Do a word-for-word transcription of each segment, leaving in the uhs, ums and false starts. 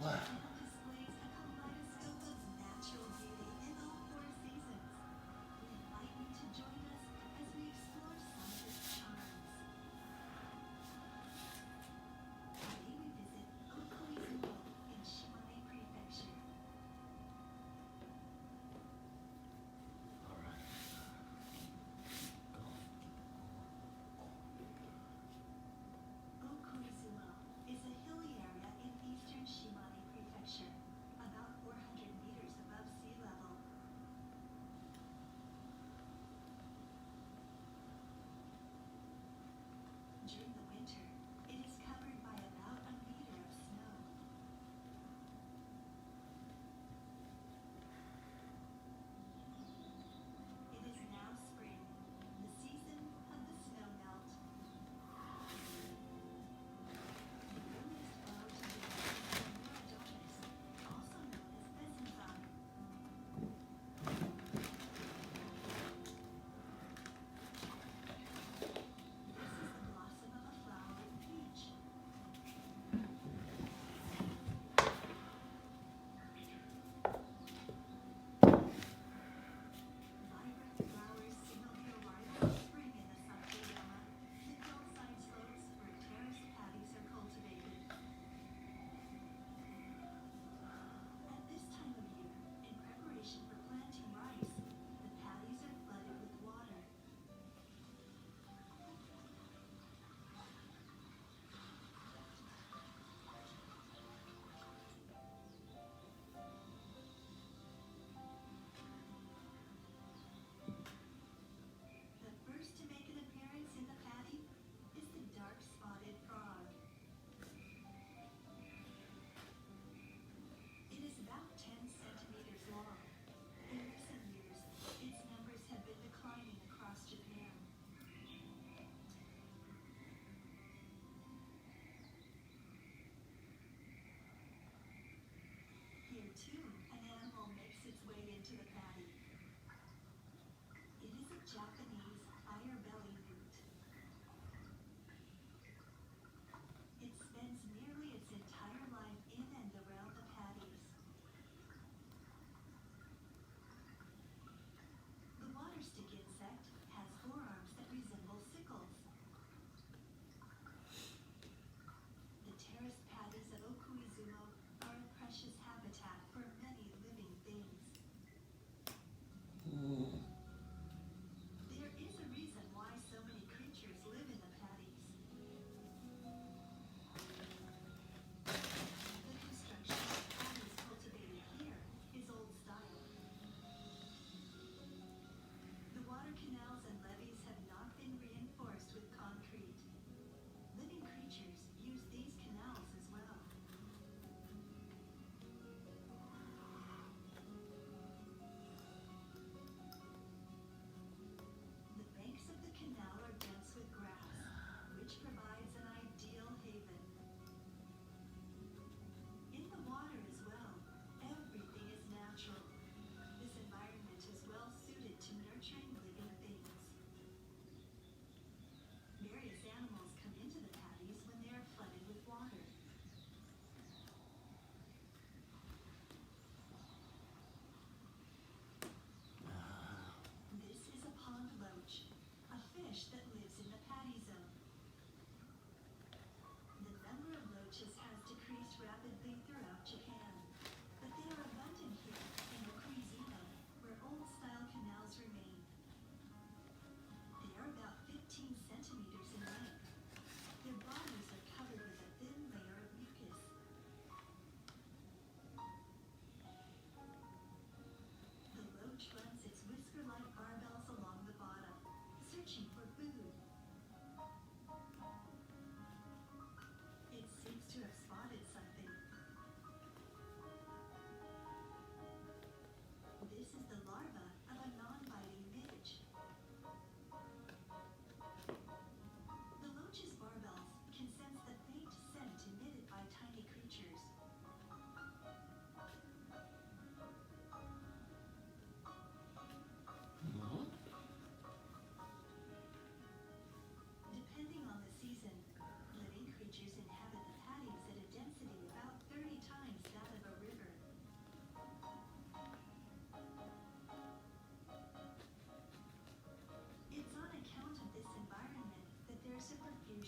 Japan displays a kaleidoscope of natural beauty in all four seasons. We invite you to join us as we explore some of its charms. Today we visit Okoizumo in Shimane Prefecture. Okoizumo is a hilly area in eastern Shimane Prefecture.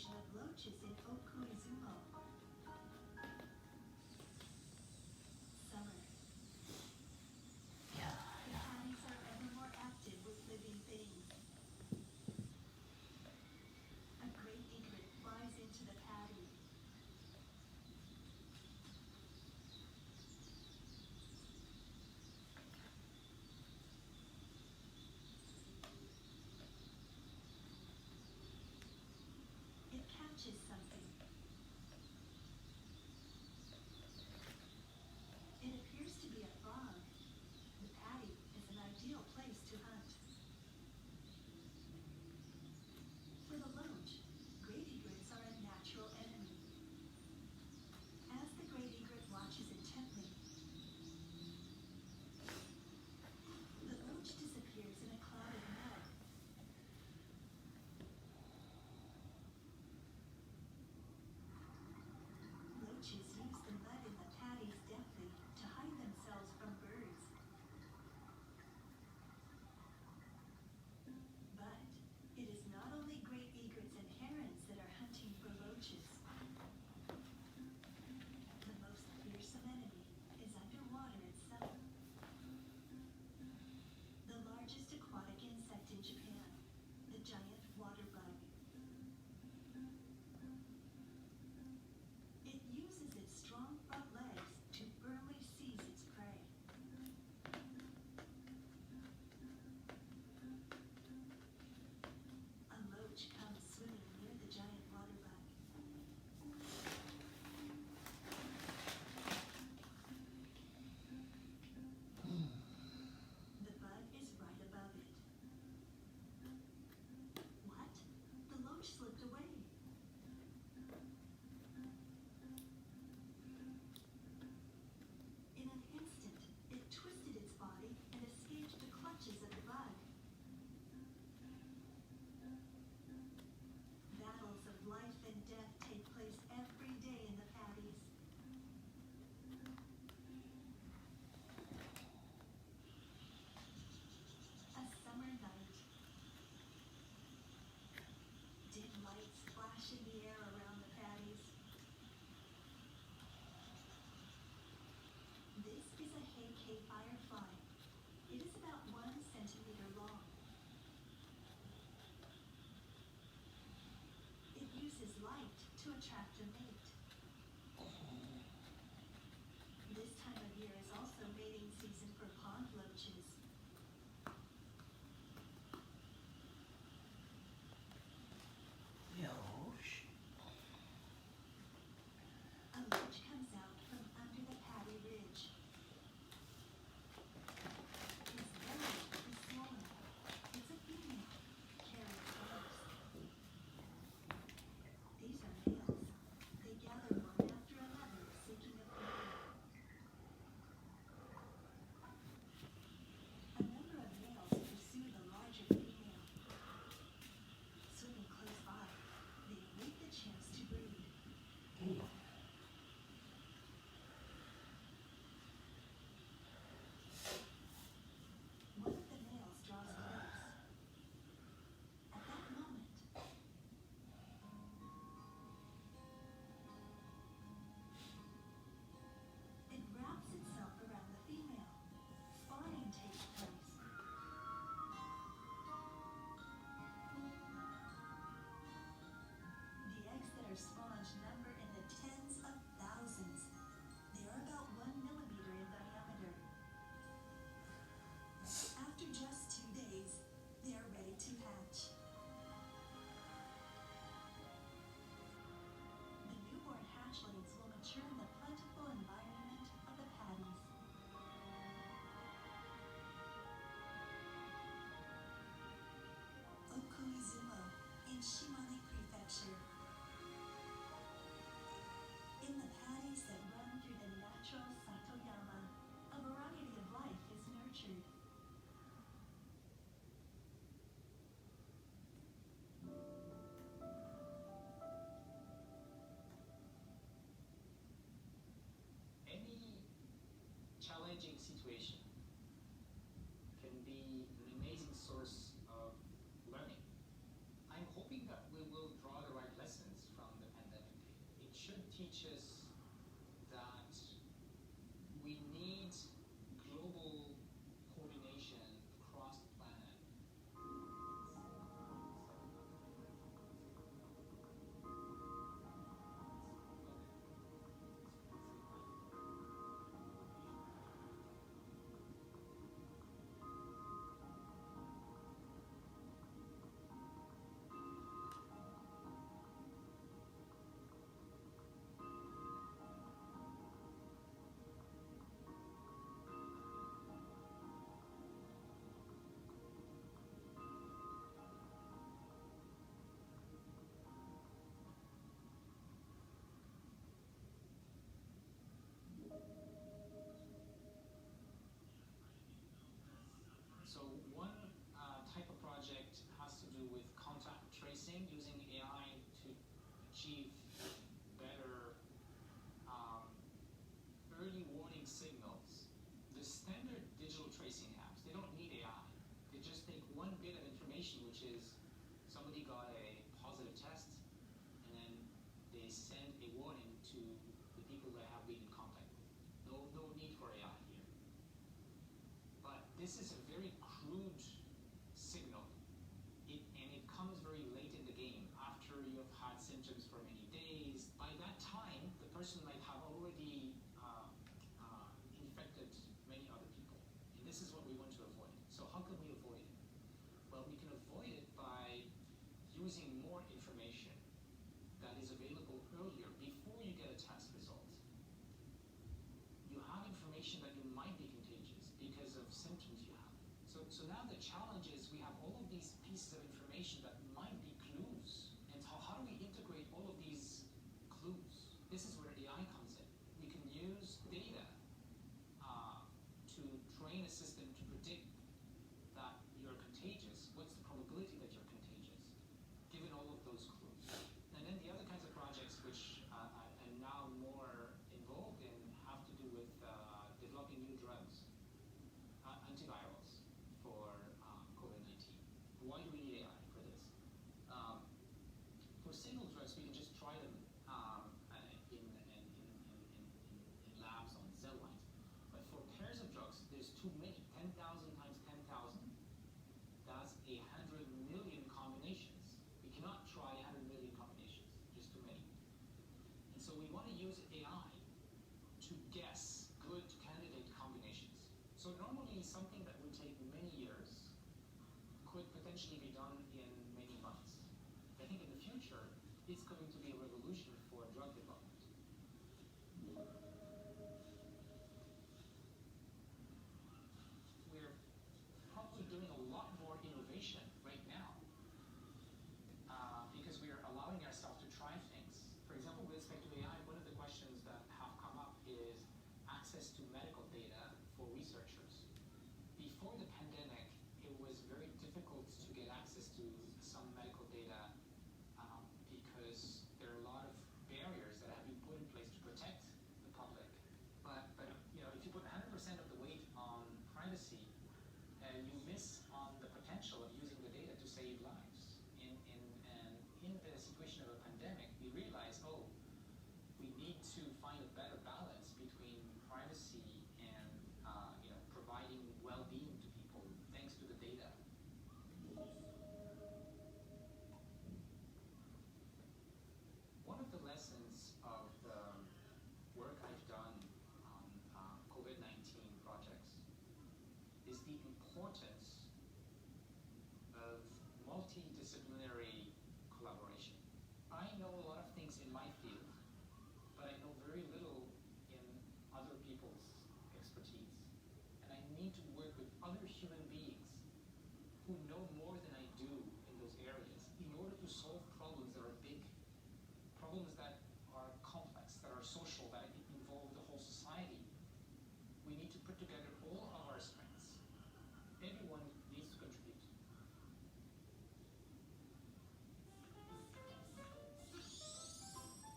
of loaches in Oku-Izumo. Summer. The patties are ever more active with living things. A great egret flies into the patty. It catches something. It appears to be a frog. The patty is an ideal place to hunt. For the loach, great egrets are a natural enemy. As the great egret watches intently, the loach disappears in a cloud of mud. Loaches use the mud in the patties deftly to hide themselves from birds. But it is not only great egrets and herons that are hunting for loaches. The most fearsome enemy is underwater itself. The largest aquatic insect in Japan, the giant water bug. It uses its strong front legs to firmly seize its prey. A loach comes swimming near the giant water bug. The bug is right above it. What? The loach slipped away. In an instant, it twisted its body and escaped the clutches of the bug. Battles of life and death take place every day in the patties. A summer night. Dim lights flash in the air around the patties. This is a Heikei firefly. It is about one centimeter long. It uses light to attract a mate. This time of year is also mating season for pond loaches. Loach. A loach comes out from under the patty ridge. Its belly is swollen. It's a female, carrying eggs. These are males. They should teach us that we need global coordination across the planet. So one uh, type of project has to do with contact tracing using A I to achieve better um, early warning signals. The standard digital tracing apps, they don't need A I. They just take one bit of information, which is somebody got a positive test, and then they send a warning to the people that have been in contact with. No, no need for A I here. But this is a very crude signal. It, and it comes very late in the game, after you have had symptoms for many days. By that time, the person might have already uh, uh, infected many other people. And this is what we want to avoid. So, how can we avoid it? Well, we can avoid it by using more information that is available earlier, before you get a test result. You have information that you might be contagious because of symptoms you have. So, so now the challenge is we have all of these pieces of information that might be clues. And how, how do we integrate all of these clues? This is where A I comes in. We can use data uh, to train a system to predict that you're contagious. What's the probability that you're contagious, given all of those clues? And then the other kinds of projects which uh, I am now more involved in have to do with uh, developing new drugs, uh, antivirals for um, COVID nineteen. Why do we need A I for this? Um, for single drugs, we can just try them um, uh, in, in, in, in, in, in labs on cell lines. But for pairs of drugs, there's too many. ten thousand times ten thousand, that's a hundred million combinations. We cannot try a hundred million combinations. There's too many. And so we want to use A I to guess good candidate combinations. So normally something that would take many years could potentially be done in many months. I think in the future, it's going to be a revolution for drug development. We're probably doing a lot more innovation right now uh, because we are allowing ourselves to try things. For example, with respect to A I, one of the questions that have come up is access to medical data for researchers. Before the pandemic, it was very difficult to get access to some medical data um, because there are a lot of barriers that have been put in place to protect the public. But, but you know, if you put one hundred percent of the weight on privacy, uh, you miss on the potential of using the data to save lives. In, in, and in the situation of a pandemic, we realize, oh, we need to find a better balance between privacy and uh, you know, providing well-being to people thanks to the data. One of the lessons of the work I've done on uh, COVID nineteen projects is the importance of multidisciplinary collaboration. I know a lot of things in my field, but I know very little in other people's expertise. And I need to work with other human beings who know more than I do in those areas in order to solve problems that are big, problems that are complex, that are social, that involve the whole society. We need to put together all of our strengths. Everyone needs to contribute.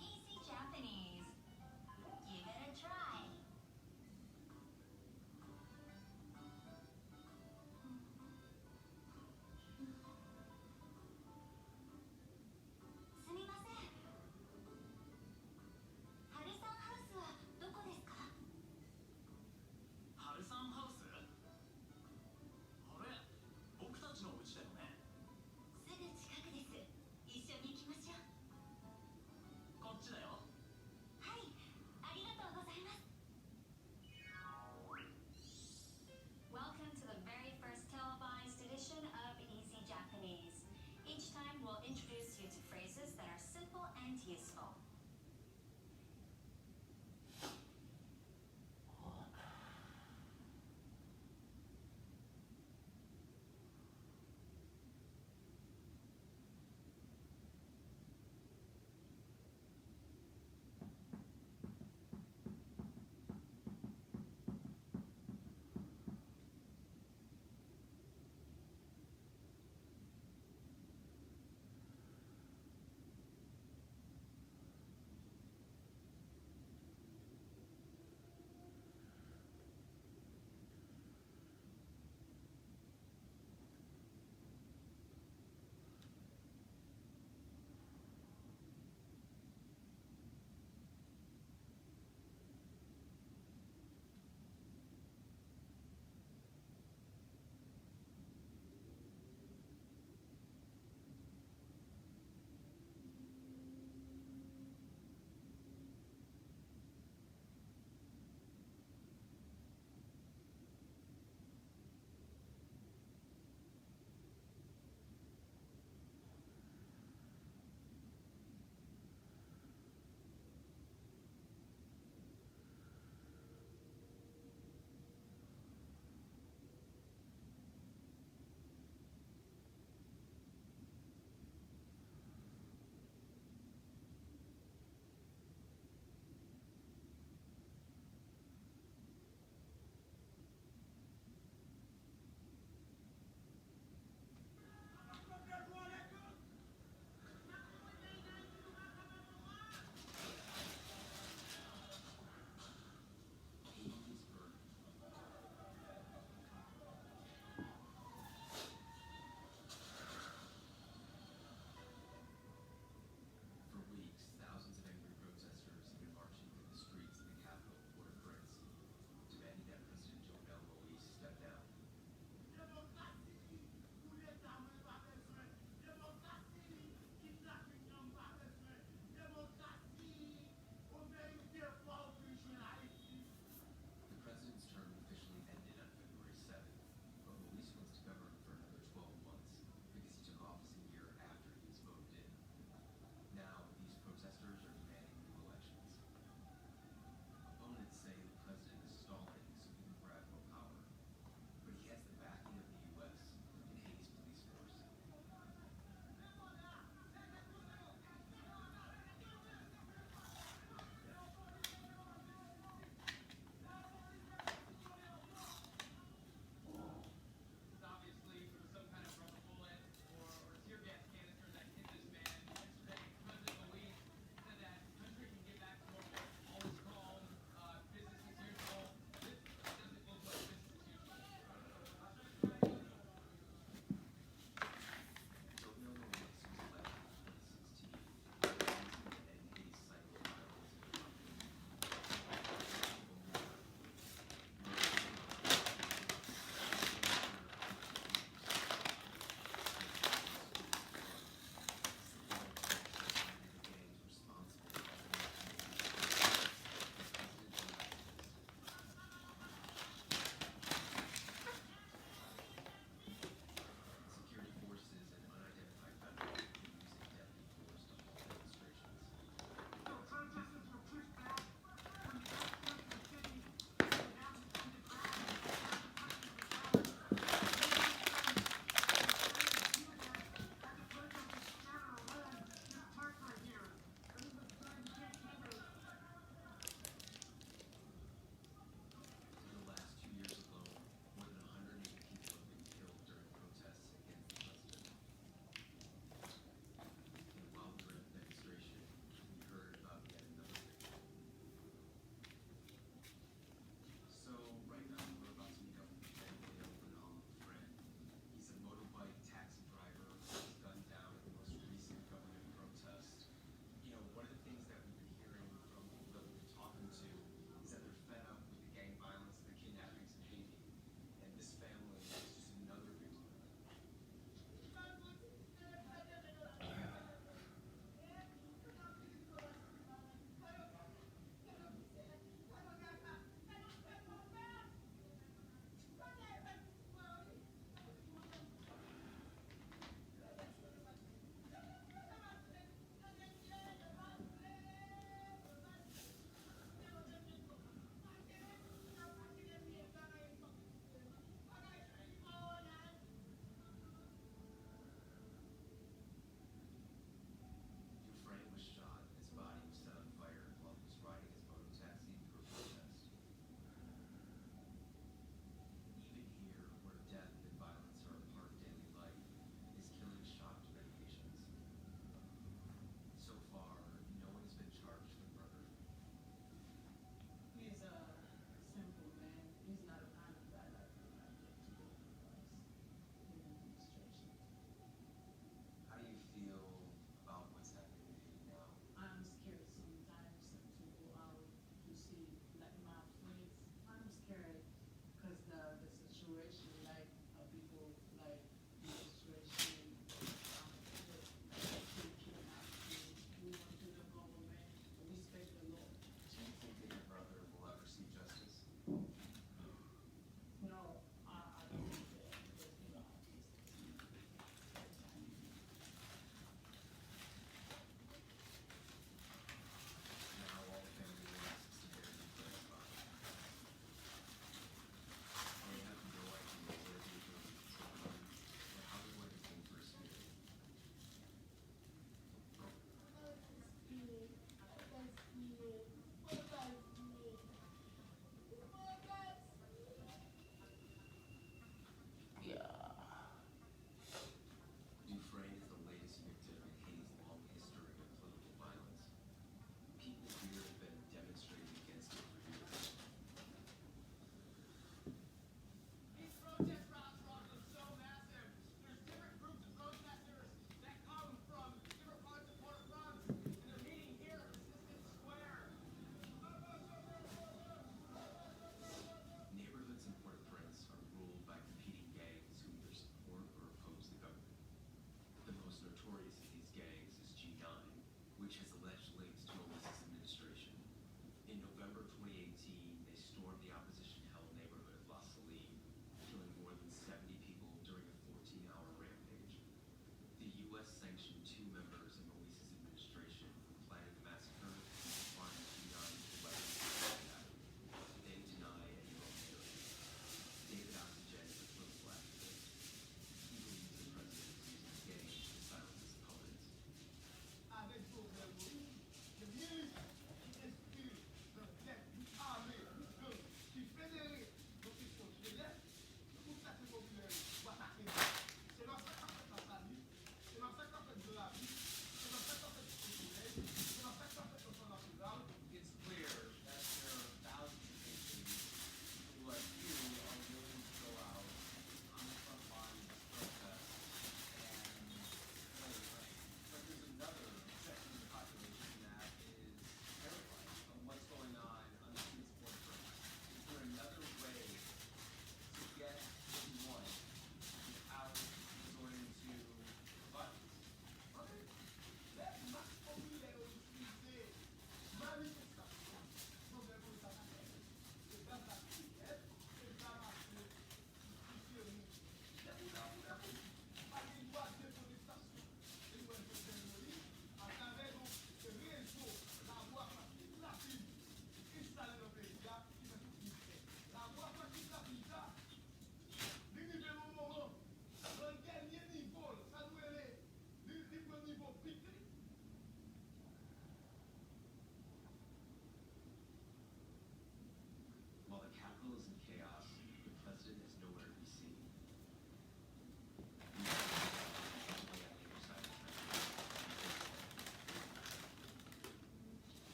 Easy Japanese. Give it a try. すみません。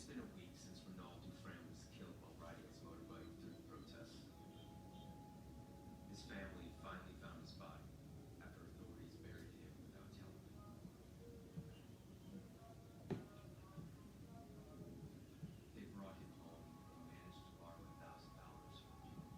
It's been a week since Renald Dufresne was killed while riding his motorbike through the protests. His family finally found his body after authorities buried him without telling them. They brought him home and managed to borrow a thousand dollars from June.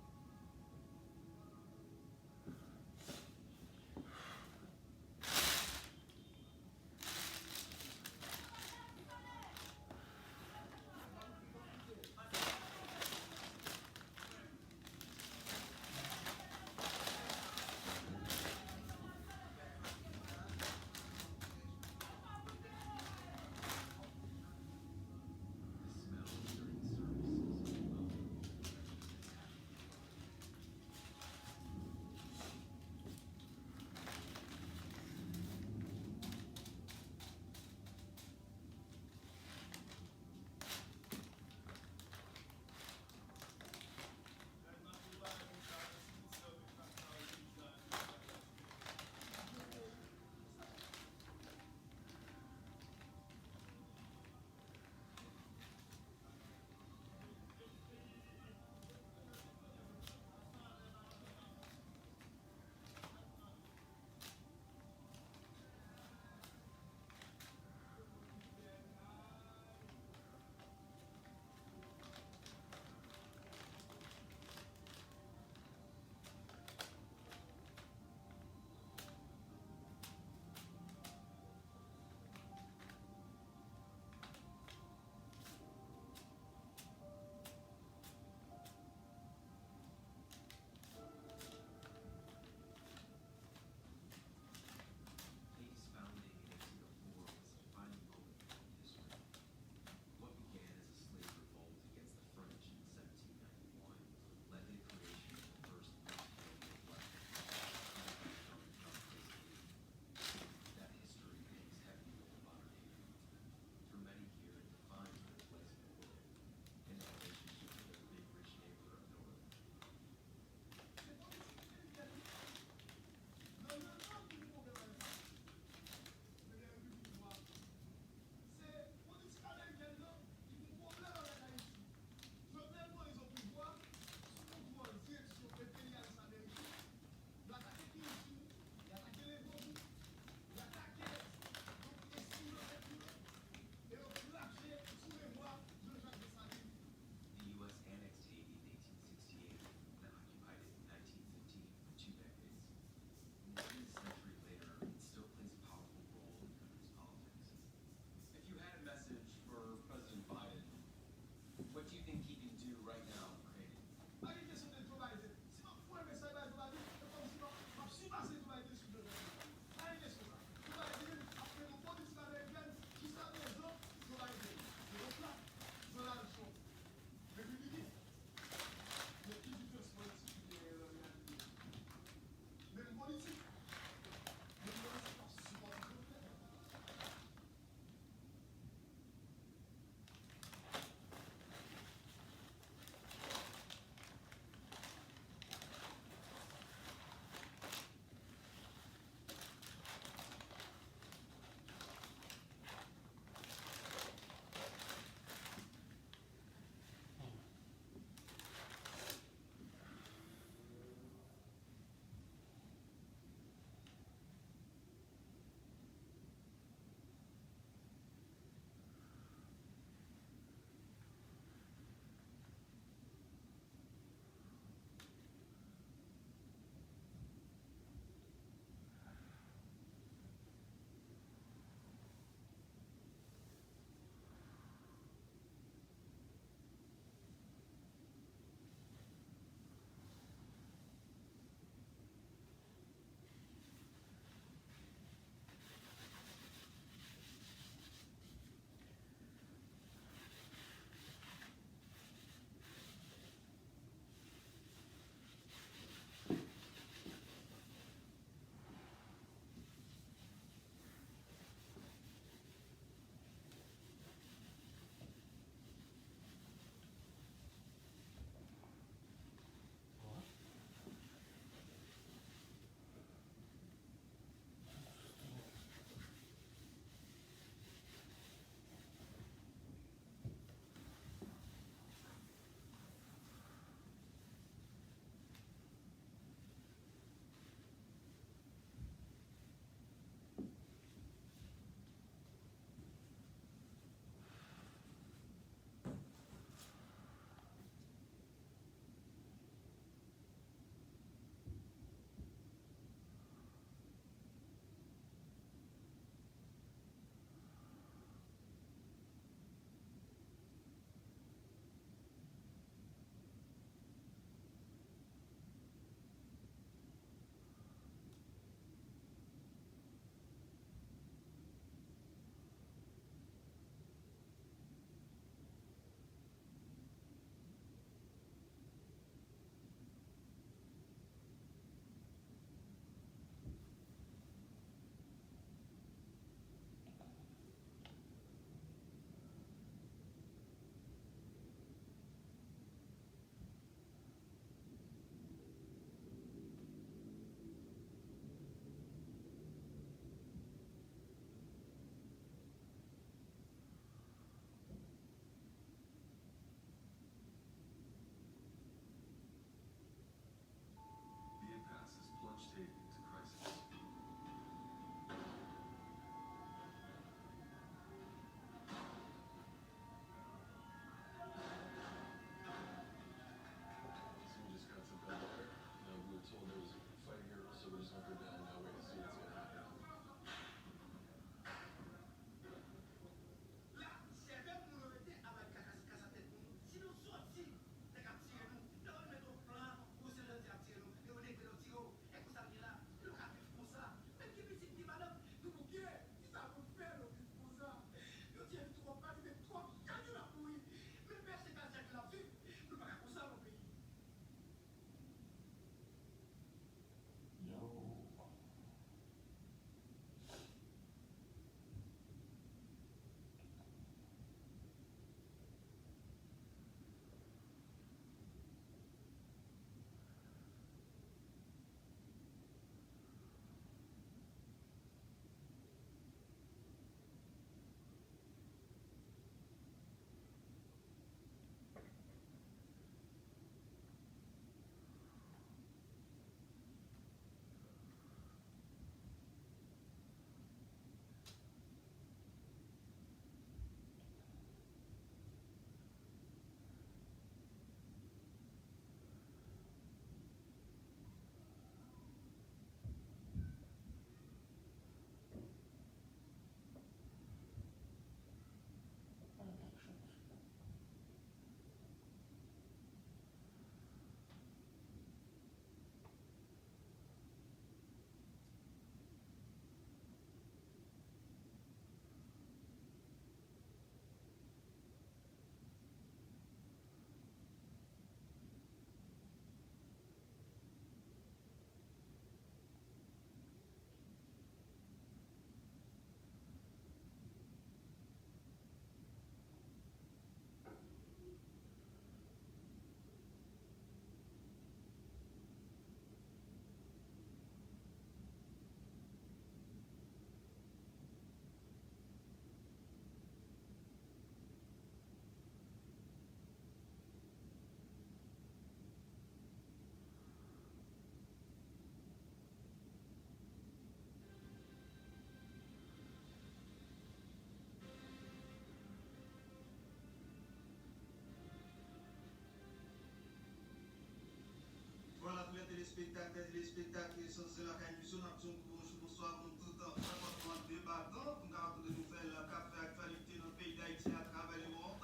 Telespèktatè, telespektatris, Zen Lakay News yo, n ap di yon gwo bonjou, bonswa pou nou tout, nan depatman, pou n kapab pote nouvèl k ap fè aktyalite nan peyi Dayiti atravè lemonn.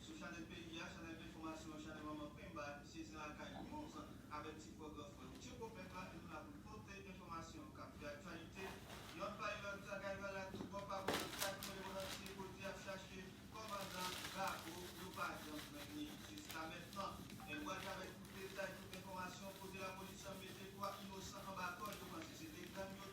Sou chanèl peyi a, chanèl enfòmasyon, chanèl manman Pemba, se Zen Lakay News, avèk ti frè gran frè ou Tcheko Pèp la, e nou la pou n pote enfòmasyon k ap fè aktyalite. Yonn pami lòt, Kayval la, tout bò pa bò, tout kay konnen lemonn antye kote y ap chache kòmandan Gabo, yo pa janm jwenn li jiska mentnan. E nou pral travay tout detay, tout enfòmasyon, kote lapolis mete twa inosan anba kòd, yo panse se te gang yo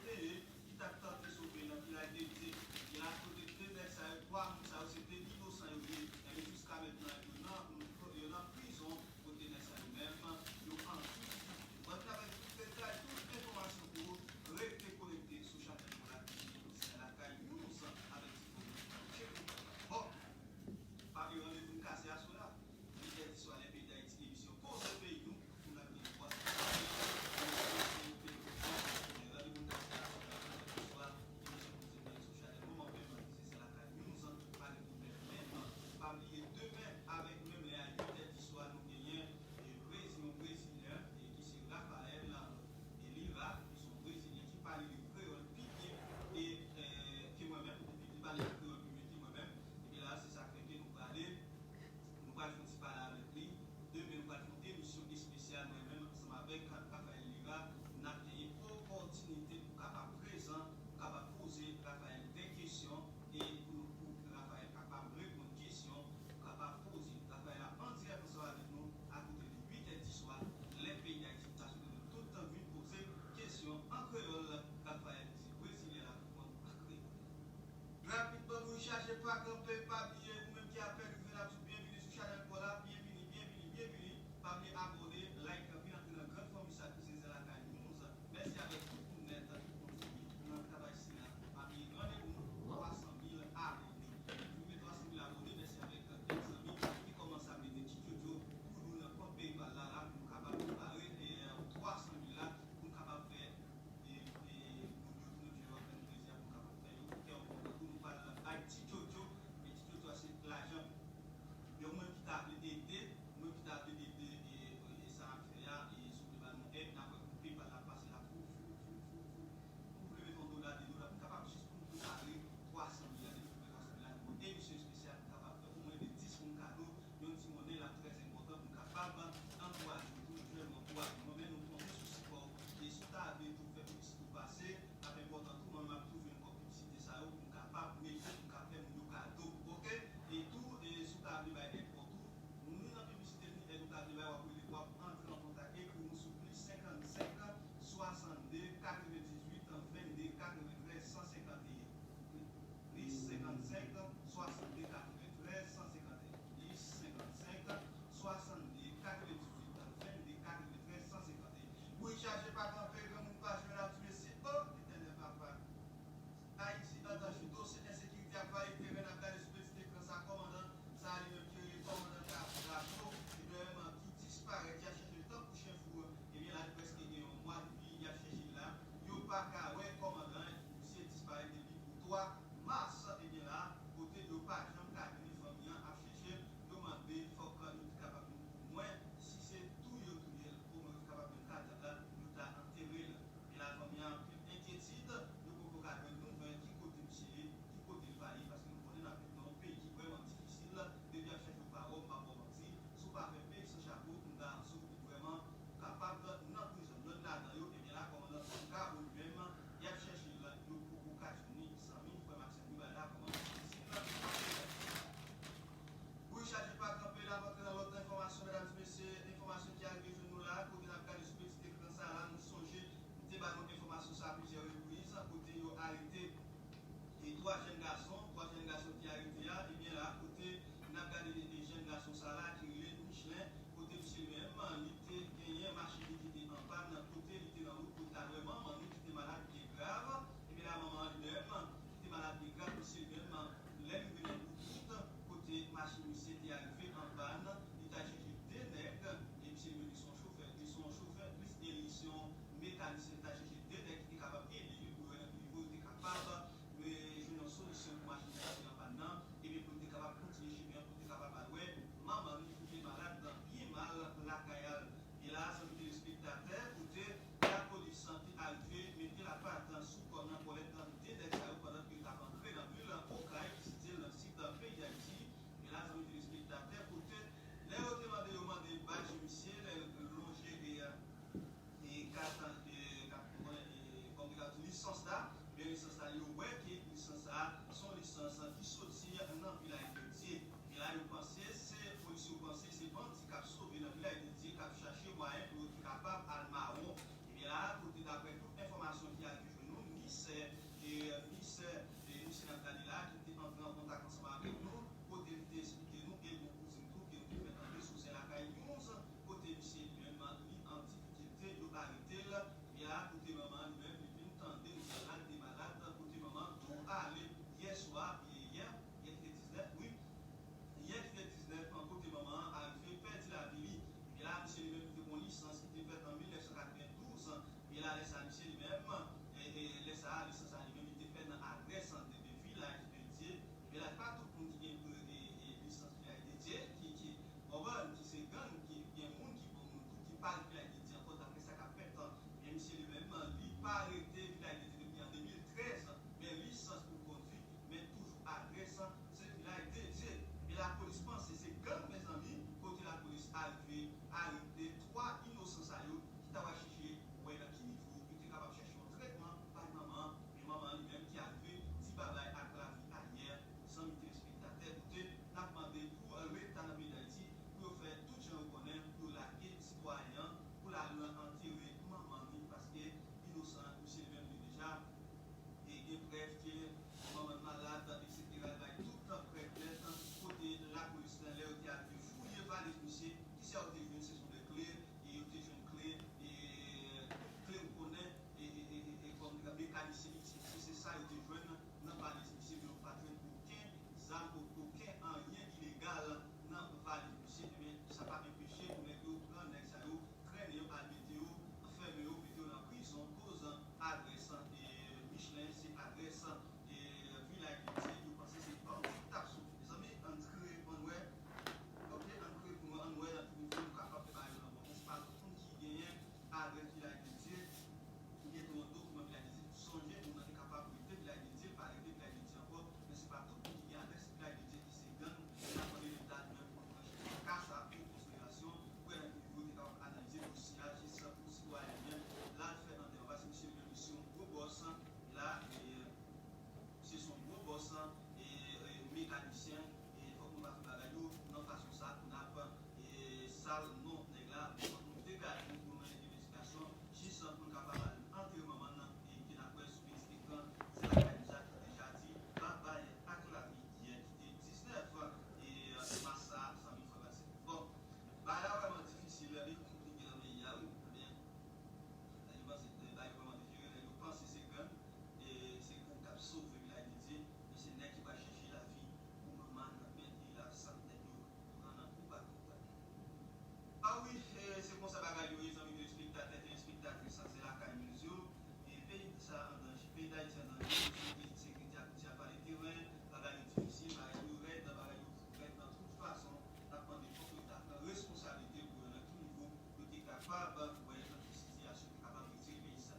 kapab wè nan ki sitiyasyon ki kapab retire peyi sa.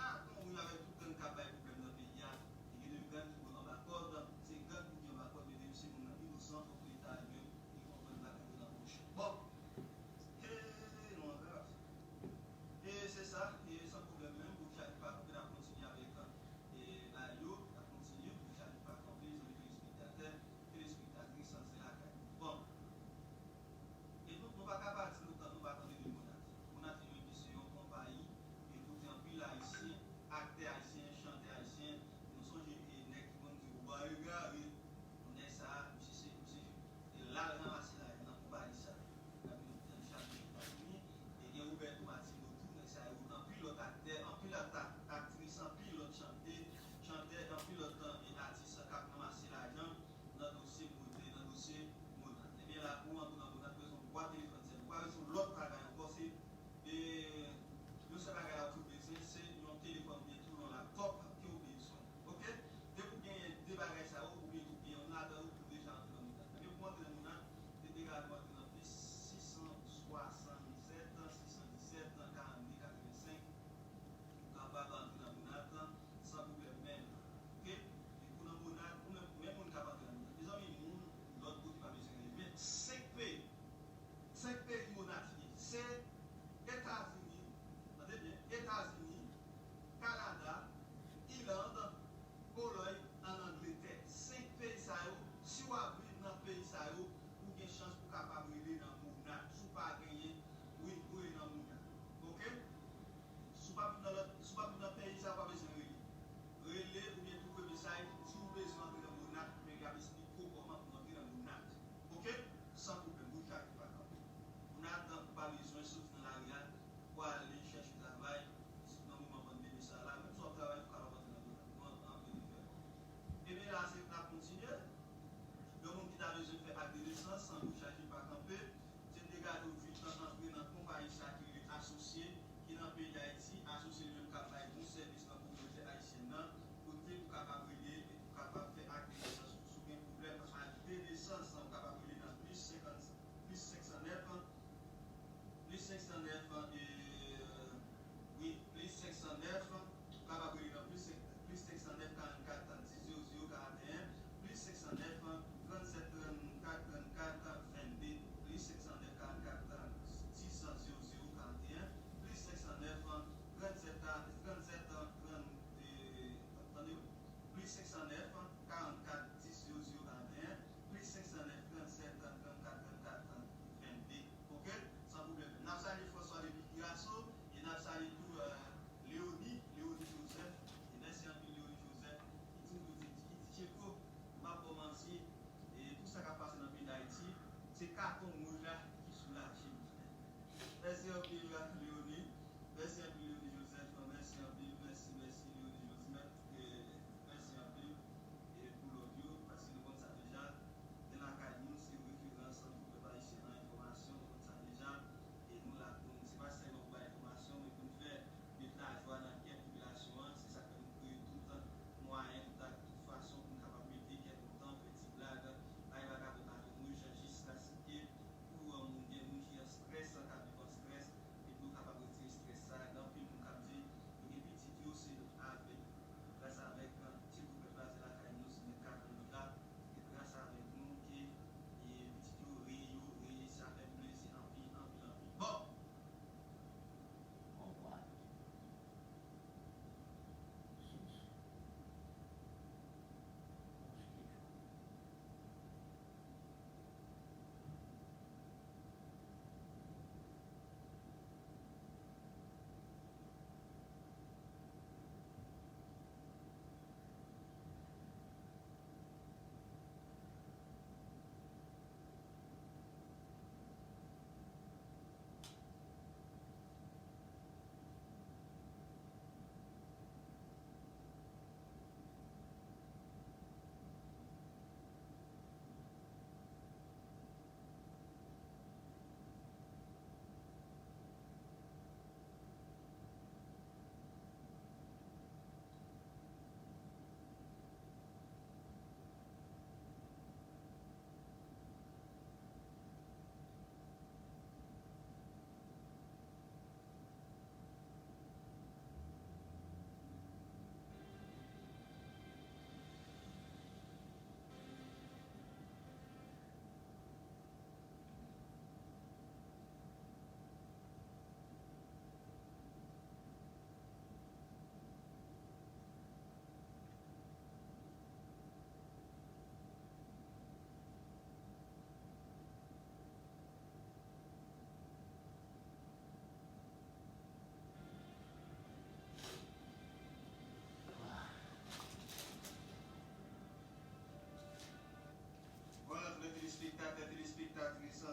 A, nou wi, avèk tout gang k ap bay pwoblèm nan peyi a, e gen de gang ki anba kòd, se gang ki anba kòd, mesye, se moun nan inosan, fòk Leta li menm li konprann bagay yo nan poch. Bon, e nou antre. E se sa, e san pwoblèm menm, pou Khalifa, pou n ap kontinye avèk, e, bagay yo, n ap kontinye, pou Khalifa kanpe, zanmi telespektatè, telespektatris, se lakay. Bon. E nou, nou pa ka pa di nou, nou pa tande de mennaj.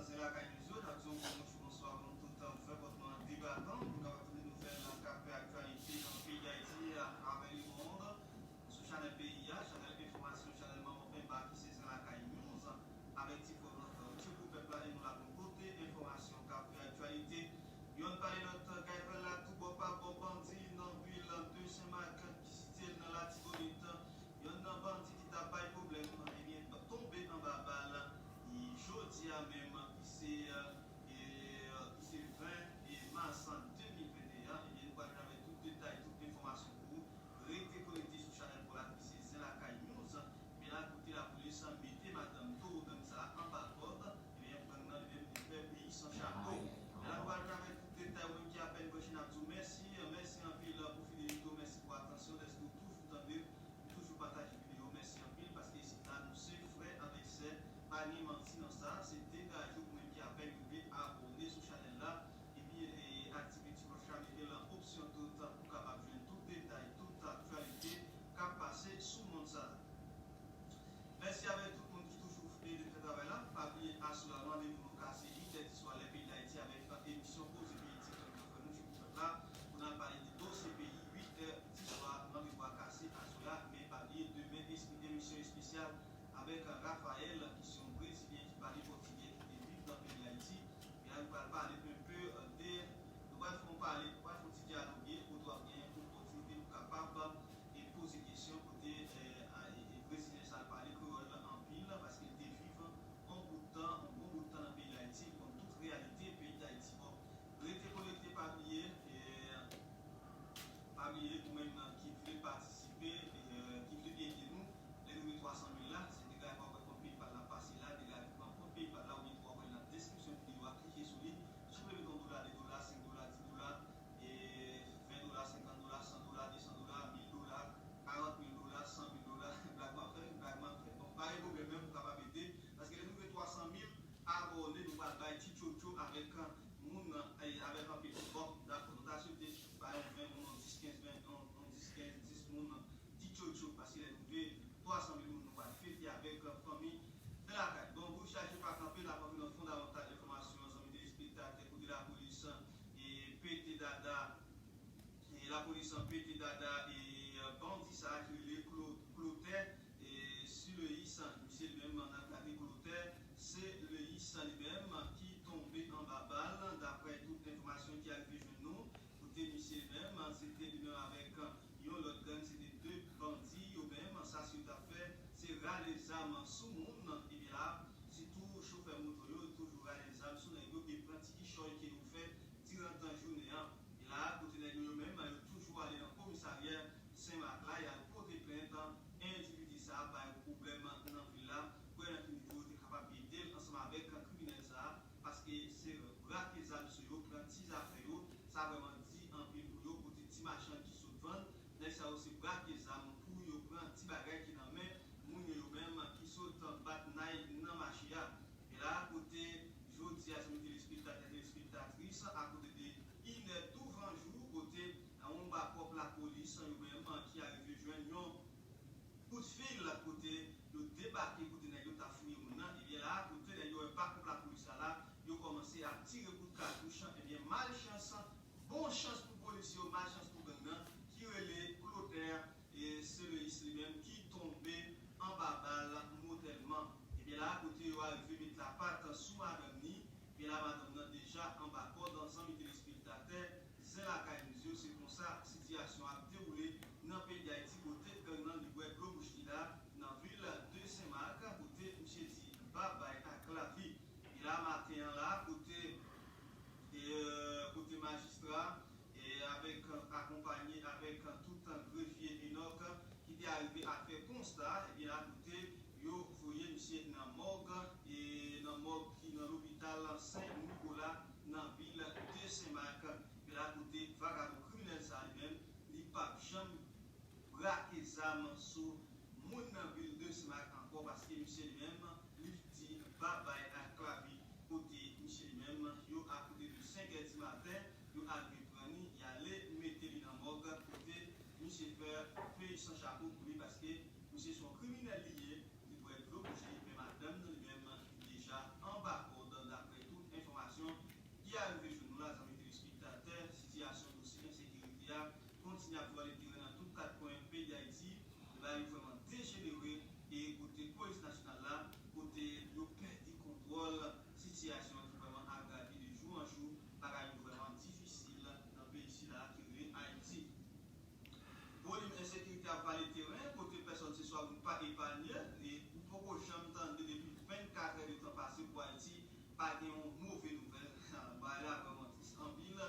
Zen Lakay News yo, n ap di yon gwo bonjou, bonswa pou nou tout, fè pòt nou an debatan pou nou kapab tande nouvèl k ap fè aktyalite nan peyi Dayiti avè lemonn sou chanèl peyi a, chanèl enfòmasyon, chanèl manman penba ki se Zen Lakay News avèk ti frè nou, ti gwo pèp la e nou la pou nou pote enfòmasyon k ap fè aktyalite. Yonn pale lòt, kay fè l la toubò pa bò, bandi nan vil de Senmak ki sitiye nan Latibonit. Yonn nan bandi ki t ap bay pwoblèm, ebyen, tonbe anba bal jodi a menm, ki se, e, ki se ven mas de mil venteyen. Ebyen, nou pral jwenn avèk tout detay, tout enfòmasyon pou ou. Rete konekte sou chanèl pou la ki se Zen Lakay News. Men la, kote lapolis mete madanm towo gang sa a anba kòd, ebyen, gang nan li menm li fè peyi san chapo. Men la, nou pral jwenn avèk tout detay, ou menm ki apèn branche, n ap di w mèsi, mèsi anpil pou fidelite w, mèsi pou atansyon, dèske w toujou tande, w toujou pataje videyo, mèsi anpil, paske isit la, nou se frè avèk sè, pa gen manti nan sa, se degaje w, ou menm ki apèn rive abòne sou chanèl la, epi, e, aktive ti klòch la, mete l an opsyon tout, pou w kapab jwenn tout detay, tout aktyalite k ap pase sou mond sa a. Mèsi avèk tout moun ki toujou ede fè travay la. Pa bliye, aswè a, randevou nou kase uit è di swa, lè peyi Dayiti, avèk emisyon Koze Politik, frè nou, Choukou Pèp la, pou n al pale de dosye peyi, uit è di swa, randevou a kase aswè a. Men pa bliye, demen, espe-, emisyon espesyal avèk Raphaël, ki se yon Brezilyen ki pale pòtigè, ki te viv nan peyi Dayiti. E la, nou pral pale enpe, e, de, nou pral fè yon pale, nou pral fè yon ti dyaloge, kote w ap gen opòtinite pou kapab, e, poze kesyon, kote, e, a, e, e, Brezilyen sa a pale kreyòl anpil, paske l te viv yon bout tan, yon bon bout tan nan peyi Dayiti, l konn tout reyalite peyi Dayiti. Bon, rete konekte, pa bliye, e, pa bliye, ou menm ki vle patisipe, e, ki vle ede nou, lè nou rive twa san mil la, se degaje w ap wè kont PayPal la pase la, degaje w ap wè kont PayPal la, oubyen tou w ap wè l nan deskripsyon videyo a, klike sou li. Si w vle mete yon dola, de dola, senk dola, dis dola, e, ven dola, senkant dola, san dola, de san dola, mil dola, karant mil dola, san mil dola, blag m ap fè, blag m ap fè. Bon, pa gen pwoblèm menm, ou kapab ede, paske lè nou rive twa san mil abòne, nou pral bay ti tchotcho avèk, e, moun, e, avèk anpil. Bon, dakò, nou ta swete bay yon ven moun, yon dis, kenz, ven, yon, yon dis, kenz, dis moun, ti tchotcho, paske lè nou rive twa san mil moun, nou pral fete avèk, e, fanmi Zen Lakay. Bon, bouch chaje pa kanpe, n ap antre nan fondamantal enfòmasyon, zanmi telespektatè, kote lapolis, e, pete dada, e, lapolis pete dada, e, bandi sa a ki rele Klo-, Klotè, e, Sileis, misye li menm, n ap gade Klotè Sileis li menm ki tonbe anba bal, daprè tout enfòmasyon ki arive jwenn nou, kote misye li menm, se te li menm avèk yon lòt gang, se te de bandi, yo menm, sa se yo t ap fè, se rale zam sou moun, epi la, sitou chofè moto yo, yo toujou rale zam sou nèg yo, e pran ti kichòy ke yo fè diran tan jounen an. E la, kote nèg yo, yo menm, yo toujou ale nan komisarya Senmak la, y al pote plent, endividi sa a bay pwoblèm nan vil la, pou wè nan ki nivo yo te kapab ede l ansanm avèk kriminèl sa a, paske se brake zam sou yo, pran ti zafè yo, sa vrèman di anpil pou yo, kote ti machann ki sot vann, nèg sa yo se brake zam pou yo pran ti bagay ki nan men moun yo, yo menm ki sot bat nay nan mache a. E la, kote jodi a, zanmi telespektatè, telespektatris, akote de inè douvan jou, kote yon bakòp lapolis, yo menm, ki arive jwenn yon kout fil, kote yo debake, kote nèg yo t ap fouye moun nan, ebyen la, kote nèg yo wè bakòp lapolis la la, yo kòmanse ap tire kout katouch, ebyen, malchans, bon chans pou polisye yo, malchans pou gang nan, ki rele Klotè, e, Sileis li menm, ki tonbe anba bal mòtèlman. Ebyen la, kote yo arive met lapat sou madanm ni, ebyen la, madanm nan deja anba kòd, zanmi telespektatè, Zen Lakay News yo, se konsa sitiyasyon ap dewoule nan peyi Dayiti, kote gang nan li bwè dlo bouch li la, nan vil de Senmak, kote misye di babay ak lavi. E la, maten an la, kote, e, kote majistra, e, avèk, akonpanye avèk tout grefye Enòk ki te arive a fè konsta, ebyen, la, kote yo voye misye nan mòg, e, nan mòg ki nan lopital Sen Nikola, nan vil de Senmak. Ebyen, la, kote vagabon kriminèl sa a li menm, li p ap janm brake zam sou moun nan vil de Senmak ankò, paske misye li menm, li di babay ak lavi, kote misye li menm, yo akote de senk è di maten, yo al vin pran li, y ale mete li nan mòg, kote misye fè fey san chapo pou li, paske misye se yon kriminèl li ye, li bwè dlo bouch li, men madanm nan li menm, li deja anba kòd, daprè ap vale teren, kote pèsòn se swa moun pa epanye, e ou poko janm tande depi vennkat è de tan pase pou Ayiti pa gen yon move nouvèl. Bagay la vrèman tris anpil,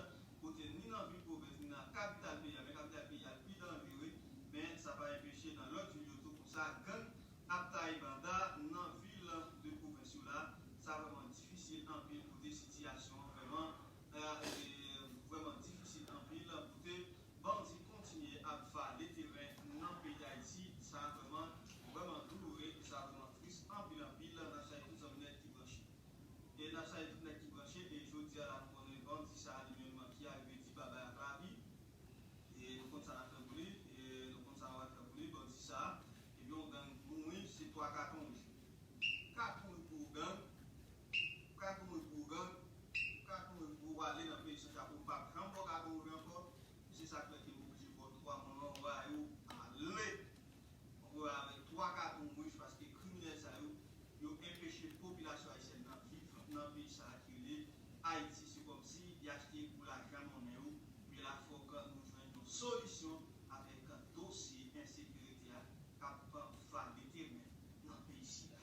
kote ni nan vil pwovens, ni nan kapital peyi a, men kapital peyi a pi danjere, men sa pa enpeche nan lòt vil yo tou konsa, gang ap taye banda nan vil de pwovens yo la. Sa vrèman difisil anpil kote sitiyasyon an vrèman, e, e, vrèman difisil anpil kote bandi kontinye ap vale teren nan peyi Dayiti. Sa vrèman, vrèman douloure, e sa vrèman tris anpil, anpil. N ap salye tout zanmi nèt ki branche. E n ap salye tout nèg ki branche, e jodi a la, nou konnen bandi sa a li menm ki arive di babay ak lavi. E nou konn sa n ap fè pou li, e nou konn sa nou pral fè pou li, bandi sa a. Ebyen, yon gang mouri, se twa katon wouj. Katon wouj pou gang, katon wouj pou gang, katon wouj pou w ale nan peyi san chapo, m p ap janm ba w katon wouj ankò. Se sa k fè ke m oblije ba w twa manman w a yo ale. Ou wè avèk twa katon wouj paske kriminèl sa yo, yo enpeche popilasyon ayisyèn nan viv nan peyi sa a ki rele Ayiti. Se kòmsi y achte pou lajan nan men yo, men la fòk nou jwenn yon solisyon avèk dosye ensekirite a k ap vale teren nan peyi sila.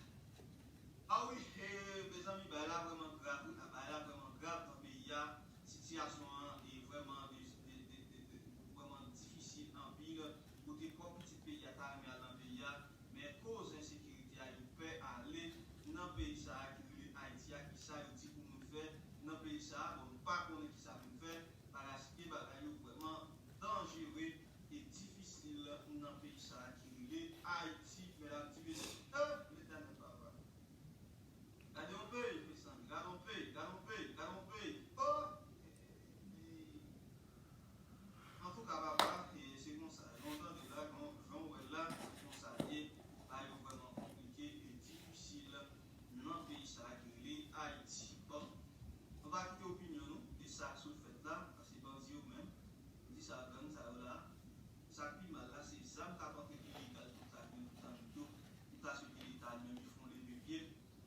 A wi, e, mezanmi, bagay la vrèman grav, wi, bagay la vrèman grav nan peyi a. Sitiyasyon an e vrèman, e, e, e, e, e, vrèman difisil anpil. Kote pwòp pitit peyi a ta renmen al nan peyi a, men koz ensekirite a, yo pè ale nan peyi sa a ki rele Ayiti a. Kisa yo di pou moun fè nan peyi sa a? Bon, nou pa konnen kisa pou n fè, paske bagay yo vrèman danjere e difisil nan peyi sa a ki rele Ayiti, medam, ti mesye. Eh, Letènèl papa. Gade yon peyi, mezanmi, gade yon peyi, gade yon peyi, gade yon peyi. Oh! Antouka, papa, e se konsa, jan w tande la, jan, jan w wè l la, se konsa l ye. Bagay yo vrèman konplike e difisil nan peyi sa a ki rele Ayiti. Bon, nou va kite opinyon nou de sa k sot fèt la, paske bandi yo menm, m di sa, gang sa yo la, sa k pi mal la, se zam k ap antre ilegal konsa ki nou tande yo. M ta swete Leta li menm li fè yon leve pye,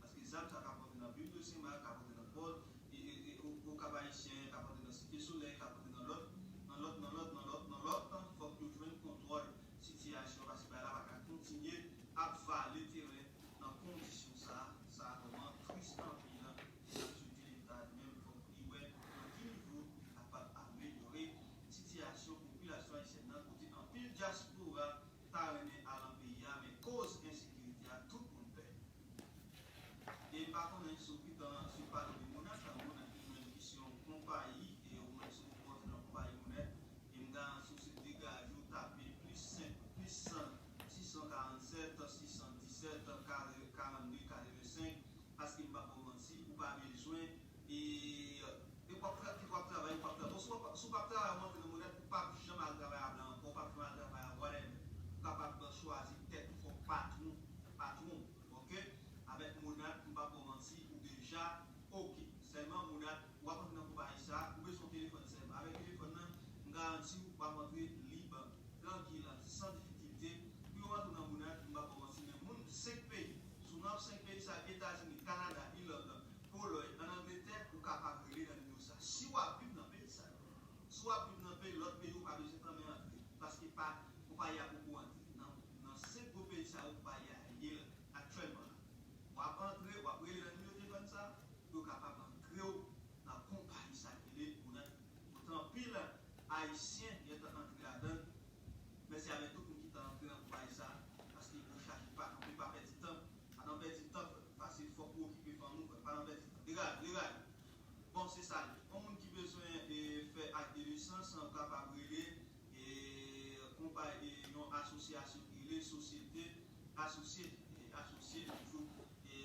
paske zam sa k ap antre nan vil de Senmak, k ap antre nan pò, e, e, e, O-, Okap Ayisyen, k ap antre nan Site Solèy, k ap antre nan lòt, nan lòt, nan lòt, nan lòt, nan lòt, fòk yo jwenn kontwòl sitiyasyon, paske bagay la pa ka kontinye ap vale teren nan kondisyon sa a. Sa vrèman tris anpil. E n ap swete Leta li menm, fòk li wè nan ki nivo li kapab amelyore sitiyasyon popilasyon ayisyèn nan, kote anpil dyaspora ta renmen al nan peyi a, men koz ensekirite a, tout moun pè. E m pa konnen si w gentan, si w pale de Monat, Monat li menm ki se yon konpayi, e ou menm si w rantre nan konpayi Monat, e m garanti w se degaje w tape plis senk, plis san, sis san karannsèt, sis san disèt, karannde, katrevensenk, paske m p ap ba w manti, ou pa bezwen, e, e w ap tra-, w ap travay, w ap travay. Bon, si w ap, si w p ap travay, w antre nan Monat, ou p ap janm al travay a blan ankò, ou p ap janm al travay a whatever. Ou kapab chwazi tèt ou kòm patwon, patwon, oke? Avèk Monat, m p ap ba w manti, ou deja oke. Sèlman, Monat, w ap antre nan konpayi sa, ou bezwen yon telefòn sèlman. Avèk telefòn nan, m garanti w, w ap antre lib, trankil, san difikilte. Pou yo antre nan Monat, m p ap ba w manti, men moun senk peyi. Si w nan senk peyi sa, Etazini, Kanada, Iland, Polòy, ann Angletè, ou kapab rele nan nimewo sa. Si w ap viv nan peyi sa yo. Si w ap viv nan peyi, lòt peyi, ou pa bezwen tanmen antre. Paske pa, konpayi a poko antre. Nan, nan senk gwo peyi sa yo, konpayi a ye la, aktyèlman la. W ap antre, w ap rele nan nimewo telefòn sa, pou yo kapab antre w nan konpayi sa ki rele Monat. Kote anpil Ayisyen gentan antre ladan l. Mèsi avèk tout moun ki ta antre nan konpayi sa, paske yo chache pa kanpe, pa pèdi tan. Pa nan pèdi tan, frè. Fasil, fòk ou okipe fanmi w, frè. Pa nan pèdi tan. Degaje, degaje. Bon, se sa l ye. Yon moun ki bezwen, e, fè ak de nesans, ou kapab rele, e, konpayi, e, yon asosyasyon ki rele Sosyete Asosye, e, Asosye, toujou, e,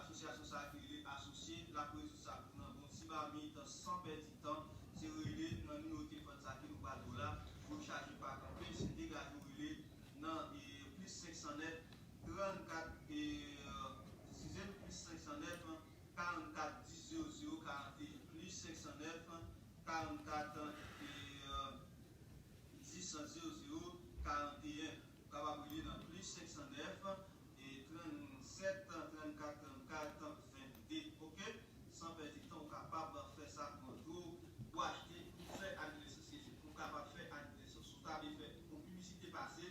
asosyasyon sa a ki rele Asosye, l ap rezoud sa pou nan bon ti mamit, san pèdi tan. Se rele nan nimewo telefòn sa a ke nou pral ba w la, pou chache pa kanpe, se degaje w rele nan, e, plis senk san nèf, trannkat, e, eskize m, plis senk san nèf, karannkat, dis zewo zewo, karanteyen, plis senk san nèf, karannkat, e, dis zewo zewo, karanteyen. Ou kapab rele nan plis senk san nèf, e, trannsèt, trannkat, trannkat, vennde. Oke? San pèdi tan, ou kapab fè sa pou kont ou, pou achte, pou fè ak de nesans, pou kapab fè ak de nesans. Si w ta vle fè yon piblisite pase,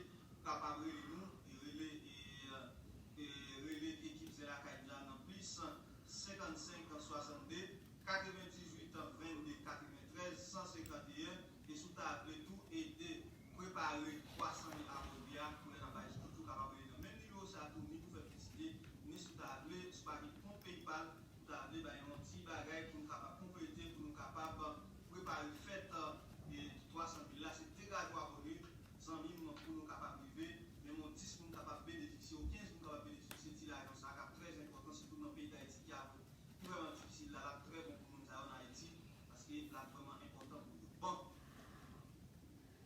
senk swasannde, katrevendizuit vennde katreventrèz san senkanteyen, e si w ta vle tou ede prepare twa san mil abòne a, pou lè n ap bay tout yo kapab rele nan menm nimewo sa a tou, ni pou fè piblisite, ni si w ta vle, si w pa gen kont PayPal, si w ta vle bay yon ti bagay pou nou kapab konplete, pou nou kapab prepare fèt, e, twa san mil la, se dega jou abòne, zanmi m, pou nou kapab rive, menm yon dis moun kapab benefisye, yon kenz moun kapab benefisye ti lajan sa a k ap trè enpòtan, sitou nan peyi Dayiti ki ap ki vrèman difisil la, l ap trè bon pou moun sa yo nan Ayiti, paske l ap vrèman enpòtan pou yo. Bon,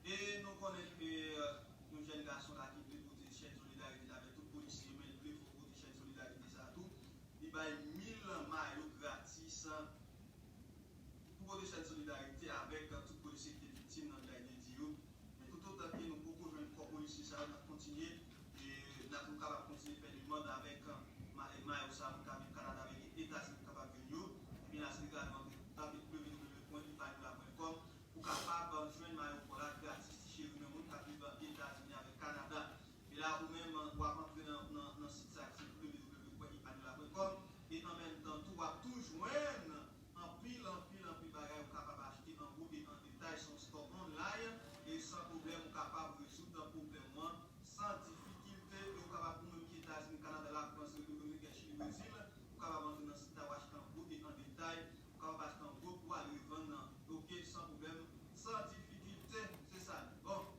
e nou konnen ke, euh, yon jèn gason la ki vle pote chèn solidarite la avèk tout polisye yo, men li vle fò pote chèn solidarite sa a tou. Li bay mil mayo gratis, euh, pou pote chèn solidarite avèk, euh, tout polisye ki te viktim nan vilaj de Dye yo. Men toutotan ke nou poko jwenn kò polisye sa yo, n ap kontinye, e n ap, nou kapab kontinye fè demann avèk, e, mayo sa a, moun k ap viv Kanada avèk Etazini kapab jwenn yo. Ebyen, la se legalman W W W pwen ipanyola pwen kòm pou kapab jwenn mayo kò la gratis, ti cheri nan moun k ap viv Etazini avèk Kanada. E la, ou menm, w ap antre nan, nan, nan sit sa ki se W W W pwen ipanyola pwen kòm, e an menm tan tou, w ap tou jwenn anpil, anpil, anpil bagay ou kapab achte an gwo e an detay, se yon store online, e san pwoblèm ou kapab rezoud pwoblèm ou an san difikilte, e ou kapab, ou menm ki Etazini, Kanada, Lafrans, Repiblik Dominikèn, Chili, Brezil, ou kapab antre nan sit la, ou achte an gwo e an detay, ou kapab achte an gwo pou al revann nan, oke, san pwoblèm, san difikilte, se sa. Bon.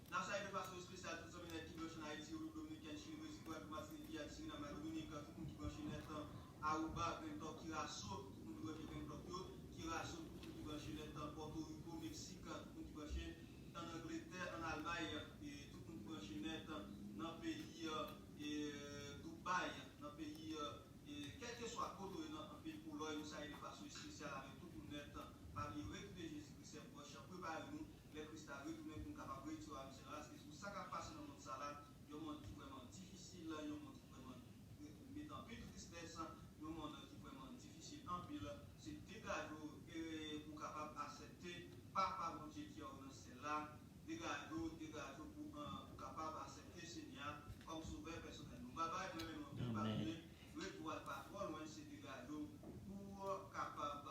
N ap salye de fason espesyal tout zanmi nèt ki branche ann Ayiti, Repiblik Dominikèn, Chili, Brezil, Gwadloup, Matinik, Giyàn, Sirinam, Latibonit, tout moun ki branche nèt, Aruba, Grand Turk, Curaçao, tout moun ki branche Grand Turk yo, Curaçao, tout moun ki branche nèt, Pòtoriko, Meksik, tout moun ki branche ann Angletè, ann Almay, e tout moun ki branche nèt nan peyi, e, Dubai, nan peyi, e, kèlkeswa kote w ye nan peyi Polòy, nou salye de fason espesyal avèk tout moun nèt. Pa bliye, rekite Jezi Kris se pwòch, prepare nou. Lè Kris la retounen pou n kapab retire w a misye nan ras, e pou sa k ap pase nan mond sa la, yon mond ki vrèman difisil, yon mond ki vrèman met anpil tristès, yon mond ki vrèman difisil anpil, se degaje w, e pou w kapab aksepte Papa Bondye ki anwo nan syèl la, degaje w, degaje w pou, e, pou w kapab aksepte Senyè a kòm sovè pèsonèl nou. Babay, mwen menm anpil, pa bliye, ret pou w al pa twò lwen, se degaje w pou w kapab,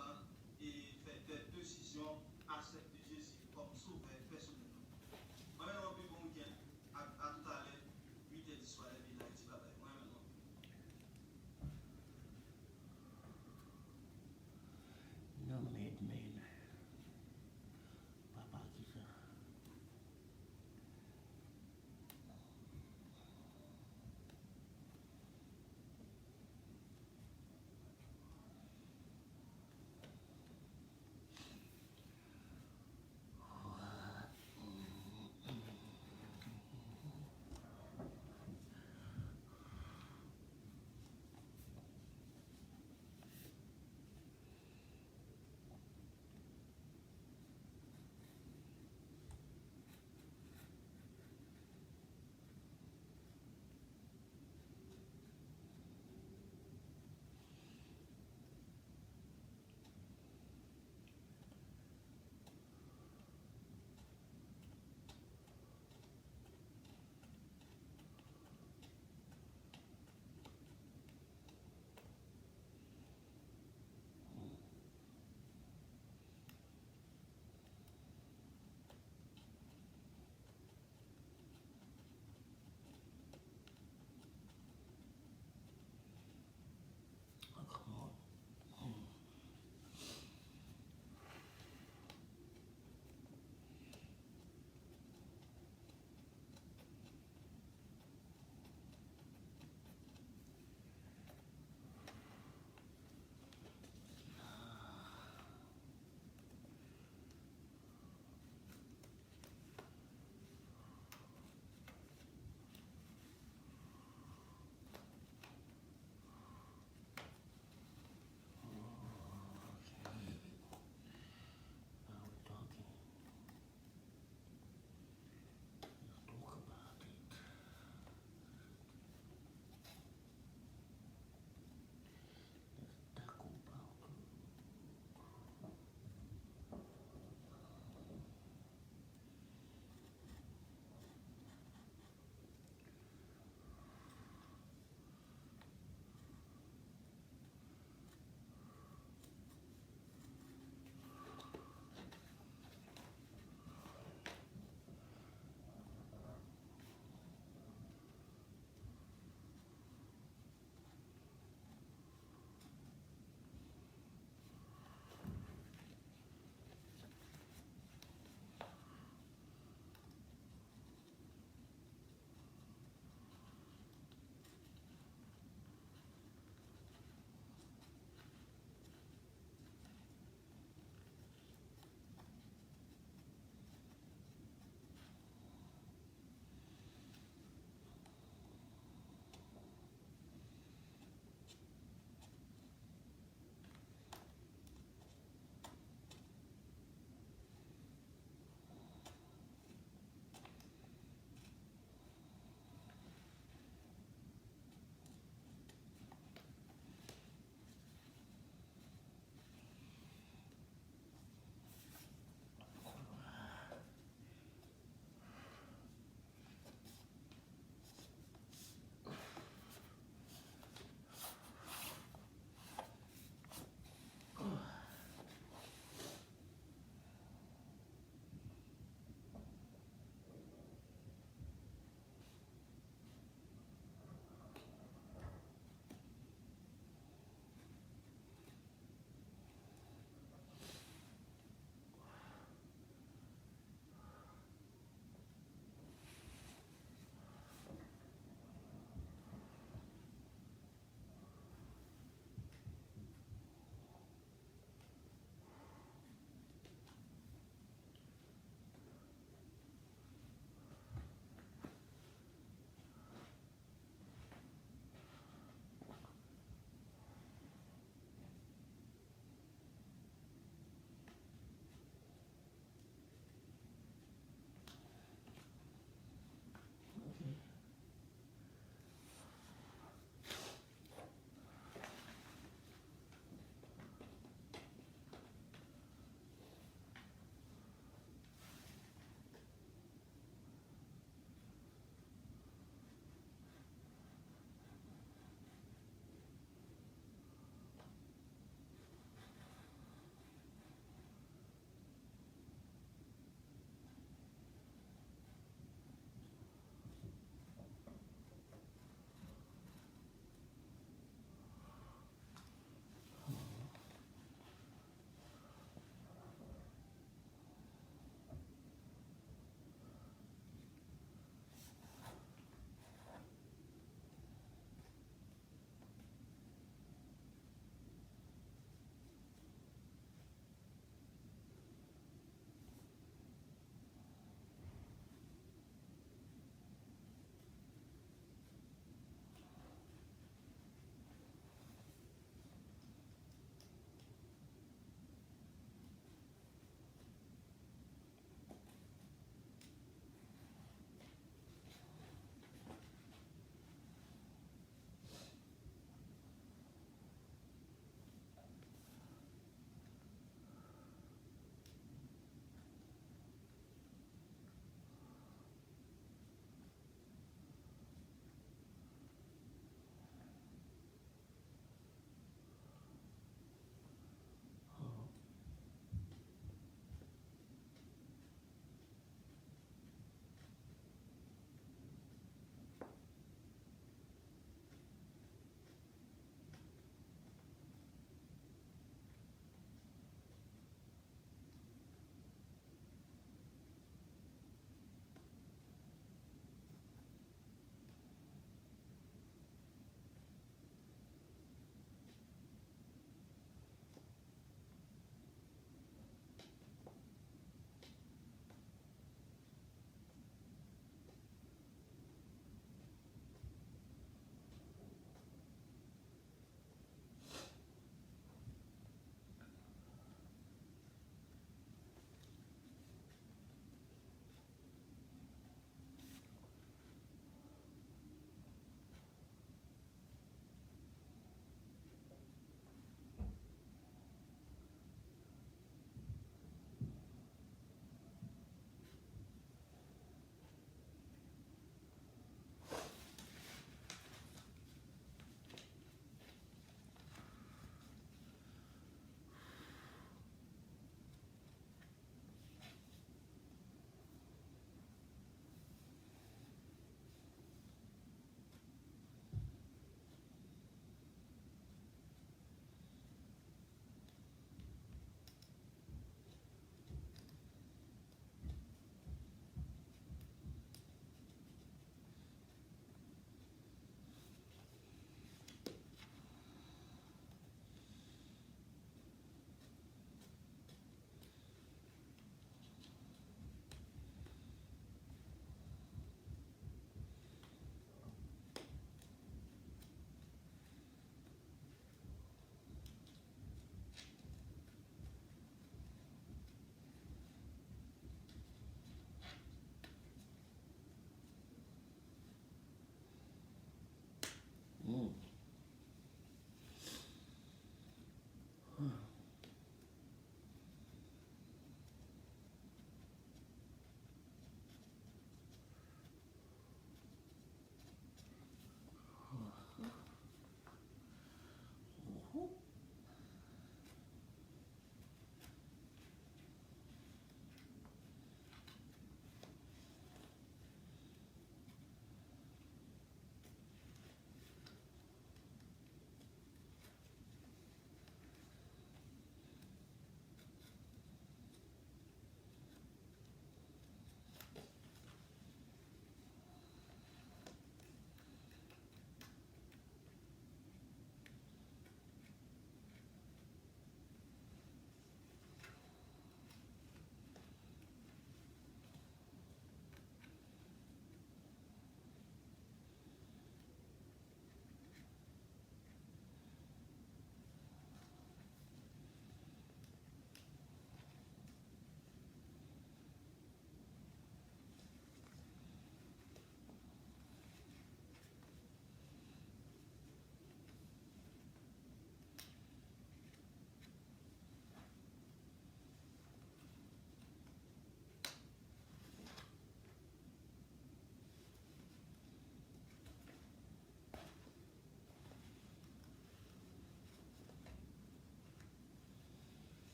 e, fè de desizyon, aksepte Jezi kòm sovè pèsonèl nou. Mwen menm anpil bon wikenn. A, a toutalè, uit è di swa, lè peyi Dayiti, babay. Mwen menm anpil. Non, men, men. Papa, ki sa?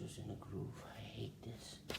Just in a groove. I hate this.